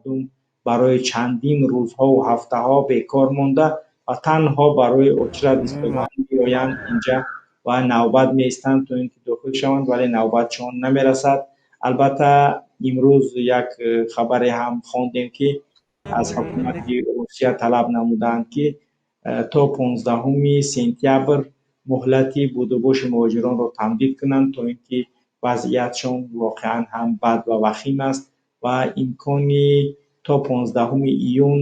Мардум барои чандин рӯзҳову ҳафтаҳо бекор монда ва танҳо барои очередь истодан меоянд инҷа ва навбат меистанд, то ин ки дохил шаванд, вале навбатшон намерасад. Албатта, имрӯз як хабаре ҳам хондем, ки аз ҳукумати Русия талаб намуданд, ки то 15 сентябр муҳлати будубоши муҳоҷиронро тамдид кунанд, то ин ки вазъиятшон воқеан ҳам бад ва вахим аст ва имкони то 15 июн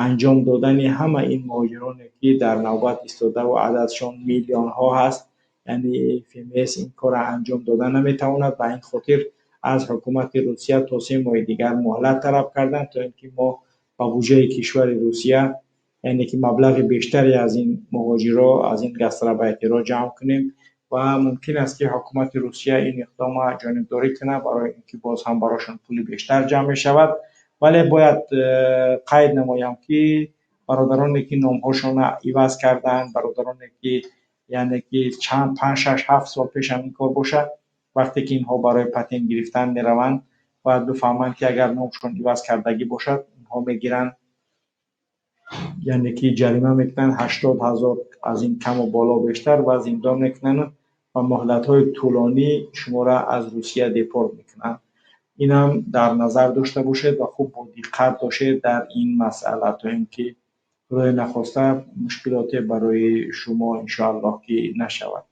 анҷом додани ҳама ин муҳоҷироне, ки дар навбат истодаву ададшон миллионҳо ҳаст, яъне ФМС ин корро анҷом дода наметавонад. Ба ин хотир аз ҳукумати Русия то 3 моҳи дигар муҳлат талаб карданд, то ин ки мо ба буҷаи кишвари Русия, яъне ки маблағи бештаре аз ин муҳоҷиро, аз ин гастарбайтерҳо ҷамъ кунем. Ва мумкин аст, ки ҳукумати Русия ин иқдомро ҷонибдорӣ кунад, барои ин ки боз ҳам барошон пули бештар ҷамъ мешавад. Вале бояд қайд намоям, ки бародароне, ки номҳошонро иваз карданд, бародароне, ки яъне ки чанд, 5, 6, 7 сол пеш ҳам ин кор бошад, вақте ки инҳо барои патент гирифтан мераванд, бояд бифаҳманд, ки агар номшон иваз кардагӣ бошад, инҳо мегиранд, яъне ки ҷарима мекунанд, 80 000 аз ин каму боло бештар, ва зиндон мекунанд ва муҳлатҳои тӯлонӣ шуморо аз Русия депорт мекунанд. Инам дар назар дошта бошед ва хуб бо диққат бошед дар ин масъала, то ин ки, худои нахоста, мушкилоте барои шумо, иншоаллоҳ, ки нашавад.